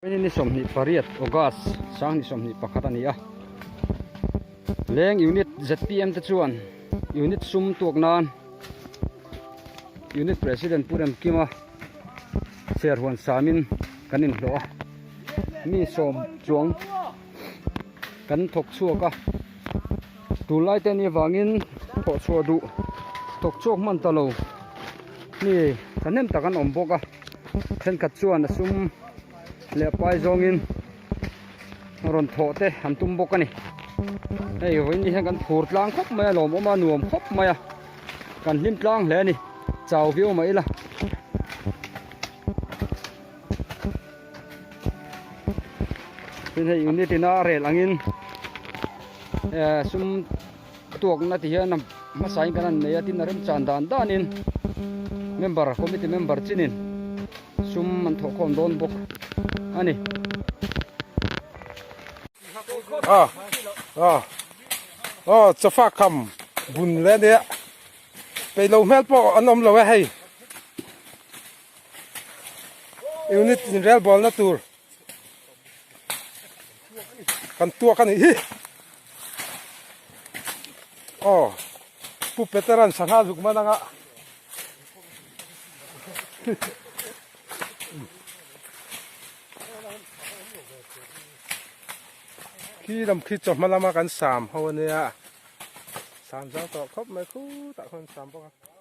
Ni 28 August sanghnih 21 a ni a, Leng Unit zpm te chuan Unit sum tuak nan Unit President Pu Remkima Serhuan samin kan inhlawh a, mi sawm chuang kan thawk chhuak a, tunlai te ni avangin thawh chhuah duh thawk chhuak hman ta lo mi thahnem tak an awm bawk a. Thenkhat chuan a sum leh a pai zawngin rawn thawh te an tum bawk a ni. Hei vawiin ni hian kan phur tlang khawp mai a, lawmawm a nuam khawp mai a, kan hlim tlang hle a ni, chau viau mah ila. Tin hei unit ina a rel angin sum tuakna ti hian hmasain kan han nei a tin a remchan dan danin member committee member chinin sum an thawhkhawm dawn bawk a ni. Ah ah ah chafa kham bun leh ania peilo hmel pawh an awm lo e hei unit inrel bawlna tur Kan tuak a nih hi. Aw Pu Peteran sangha zuk man anga. Khi lam khi chawhma lama kan sam ho ania. Sam zau tawh khawp mai khutah khuan sam bawk a.